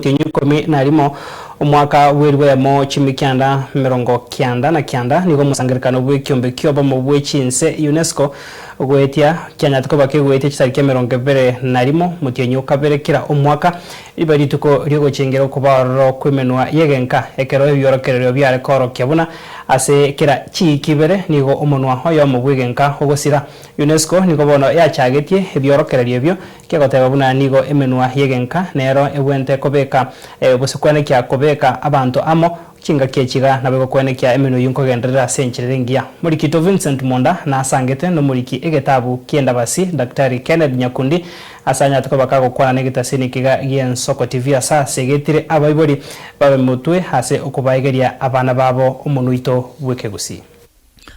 Omotienyi oikomi na rimo, omwaka bw'eribu eyemo chimikianda 99 nigo omosangererekano bw'ekiombe ki'obomo bwe chinse, UNESCO, goetia kianyarete koba kegoetia chitariki 21 omotienyi o kabere kera omwaka, ribe rituko riogochengera okoba ororo kw'emenwa y'egenka, ekero ebiorokererio biare koorokia buna ase kera chiiki ibere nigo omonwa oyomo bw'egenka ogosira. UNESCO nigo bono yachagetie ebiorokererio ebio Kegoteba buna nigo emenwa y'egenka nero egwente kobeka gose kwenekia kobeka abanto amo, chingaki echi iga nabo egokwenekia emenwa eyio nkogenderera ase enchera ere engiya. Morikito Vincent Monda nasangete nomoriki egetabu ki'endabasi Daktari Kenneth Nyakundi ase anyarete koba kagokwana negetasini ekiga gi'Ensoko TV ase asegetire abaibori babe motwe ase okobaegeria abana babo omonwa oito bw'ekegusii.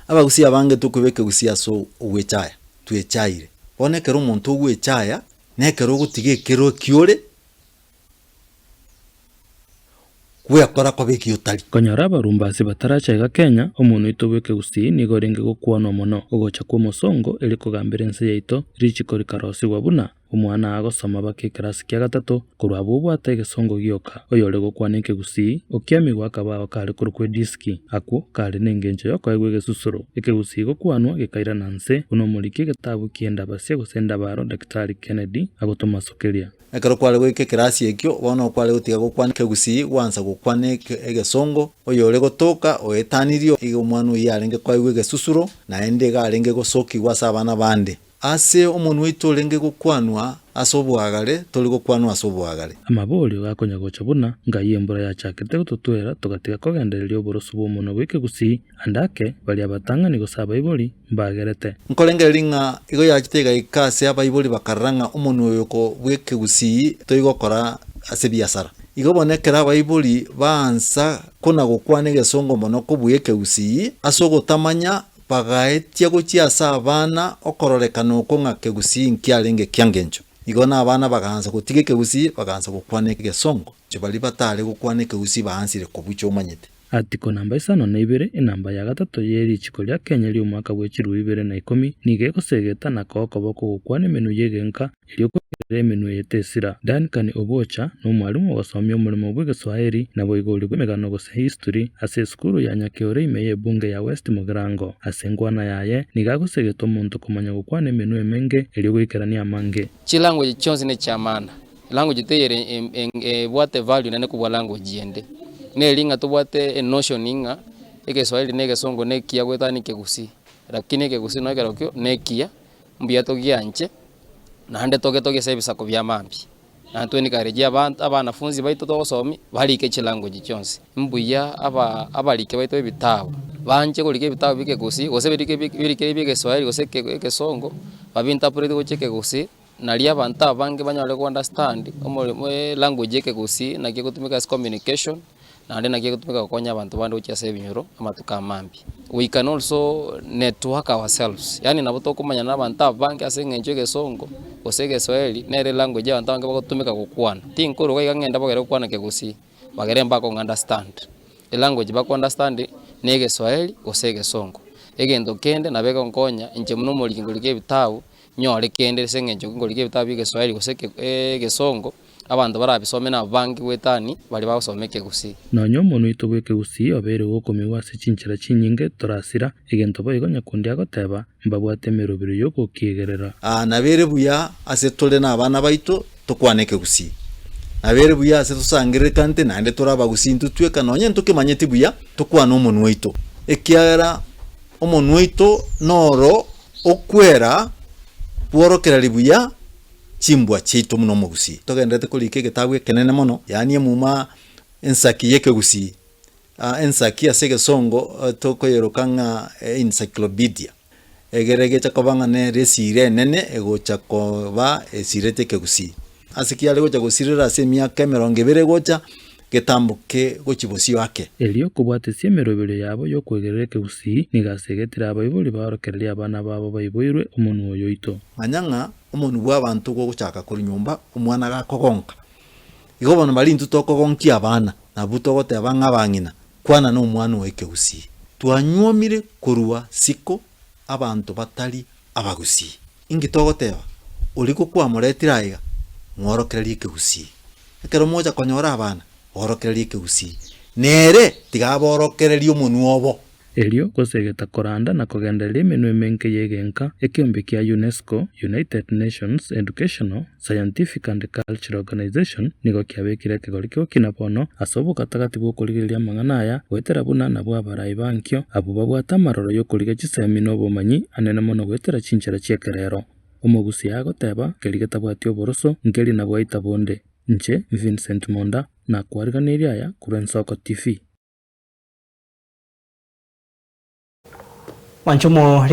Abagusii abange tokoba ekegusii ase ogwechaya, twechaire. Bono ekero omonto ogwechaya, nekero ogotiga ekero eki ore, gwekora koba eki otari. Konyora abarumbasi bataracha iga Kenya, omonwa oito bw'ekegusii nigo orenge gokwanwa mono. Ogocha kw'omosongo erio kogambera ense yaito, richiko rikarosigwa buna Omwana agosoma baka ekerasi kia gatato, korwa abwo obwate egesongo gioka. Oyore gokwana ekegusii, okiamigwa akabao kare korokwa edisiki. Akwo kare nengencho yokoegwa egesusuro. Ekegusii gokwanwa gekairana nse, buna omoriki egetabu ki'endabasia gose endabaro Daktari Kennedy agotomasokeria. Ekero kware goika ekerasi ekio, bono kware gotiga gokwana ekegusii gwansa gokwana egesongo. Oyore gotoka oetanirie, iga omwana oyio arenge koegwa egesusuro, naende iga arenge gosokigwa ase abana bande. Ase omonwa oito orenge gokwanwa ase oboagare, tori gokwanwa ase oboagare. Amaborio gakonya gocha buna ngai embura yachakete gototwera togatiga kogendereria oboroso bw'omonwa bw'ekegusii, ande ake baria abatang'ani gose abaibori mbagerete. Nkorengereria ng'a igo yachete egaika ase abaibori bakarora ng'a omonwa oyo ko bw'ekegusii toigokora ase ebiasara. Igo bono ekero abaibori baansa kona gokwana egesongo mono kobua ekegusii ase ogotamanya Bagaetia gochia ase abana okororekana oko ng'a kegusii nkiarenge ekiangencho. Igo na abana bagaansa gotiga ekegusii, bagaansa gokwana egesongo. Inche baria batare gokwana ekegusii baansire kobucha omanyete. Article namba isano na ibere, enamba ya gatato ye richiko ria Kenya ri'omwaka bwe chilifu ibere na ikomi nigo egosegeta na koa okoboko gokwana emenwa y'egenka Erio koirera emenwa eye tesira. Duncan Obwocha nomwalimu ogosomia omoremo bw'egeswahili naboigo oria bw'emegano gose history ase esukuru ya Nyakeore ime y'ebunge ya West Mugirango. Ase enkwana yaye nigo agosegete omonto komanya gokwana emenwa emenge erio goikerania amange. Chilanguage chionsi nechiamana, language teiyo ere ebwate value nene kobua language ende. Neri ng'a tobwate enotion ng'a egeswahili na egesongo na ekiya goetania ekegusii, lakini ekegusii nonye kerokio nekiya. Mbuya togianche, naende togetogie ase ebisaku bia mambia. Naende to encourage abanto abanafunzi baito togosomia, barike chilanguage chionsi. Mbuya aba abariki baito b'ebitabu, banche korika ebitabu bia ekegusii, gose birike birike bia egeswahili gose eke egesongo, babi interpret gochia ekegusii, naria abanto abange banyore go understand omoremo elanguage ya ekegusii naki egotumeka ase communication. Naende naki egotumeka gokonya abanto bande gochia ase ebinyoro amatuko a mambia. We can also network ourselves, yaani nabo tokomanyana na abanto abange ase eng'encho egesongo gose egeswahili nere elanguage abanto abange bagotumeka gokwana. Tinkoruga iga ng'ende bogere gokwana ekegusii, bagere mbakong'a understand. Elanguage bako understand na egeswahili gose egesongo. Egento kende nabo egonkonya inche buna omoriki nkorika ebitabu, nyore kende ase eng'encho nkorika ebitabu bia egeswahili gose eke egesongo. Abanto barabisome nabange goetania baria bagosoma ekegusii. Nonya omonwa oito bw'ekegusii obeire gokomigwa ase chinchera chinyinge torasira, egento boigo nyakundi agoteba, mbabwate emerobero y'ogokiegerera. Aa nabo ere buya ase tore na abana baito tokwane ekegusii. Nabo ere buya ase tosangererekanete naende tore abagusii intwe tweka nonye ntokemanyeti buya tokwane omonwa oito. Ekiagera omonwa oito noro okwera bworokereri buya chimbwa chiaito buna omogusii. Togendererete korika egetabu ekenene mono, yaani emuma ensaki y'ekegusii, ensaki ase egesongo tokoyeroka ng'a encyclopedia, egere gecha koba ng'a nere esira enene egocha koba esirete ekegusii. Ase kiare gocha gosirera ase emiaka emerongo ebere egocha, getamboke gochia bosio ake. Erio kobwatesia emeroberio yabo y'okwegerera ekegusii, nigo asegetire abaibori baorokererie abana babo baiboirwe omonwa oyo oito. Manya ng'a Omonwa bw'abanto gogochaka korwa nyomba, omwana gakogonka. Igo bono baria intwe tokogonkia abana, nabwo togoteba ng'a abang'ina, kwana na omwana oo ekegusii. Twanyuomire korwa siko abanto batari abagusii. Inki togoteba? Oria gokwamoretire aiga, mworokererie ekegusii. Ekero mogocha konyora abana, orokereria ekegusii, nere tiga aborokererie omonwa obo. Erio gosegeta koranda na kogendereria emenwa emenke y'egenka, ekeombe kia UNESCO, United Nations Educational, Scientific and Cultural Organization, nigo kiabekire ekegori ki'ogokina bono ase obogatagati bw'okorigereria amang'ana aya, goetera buna nabwo abarai ba nkio, abwo babwate amaroro y'okorigia chisemi na obomanyi anene mono goetera chinchera chi'ekerero. Omogusia agoteba, Keria getabwati oboroso, nkeri nabwaita bonde. Inche, Vincent Monda, nakwariganeirie aya korwa Ensoko TV. Mwanche omo.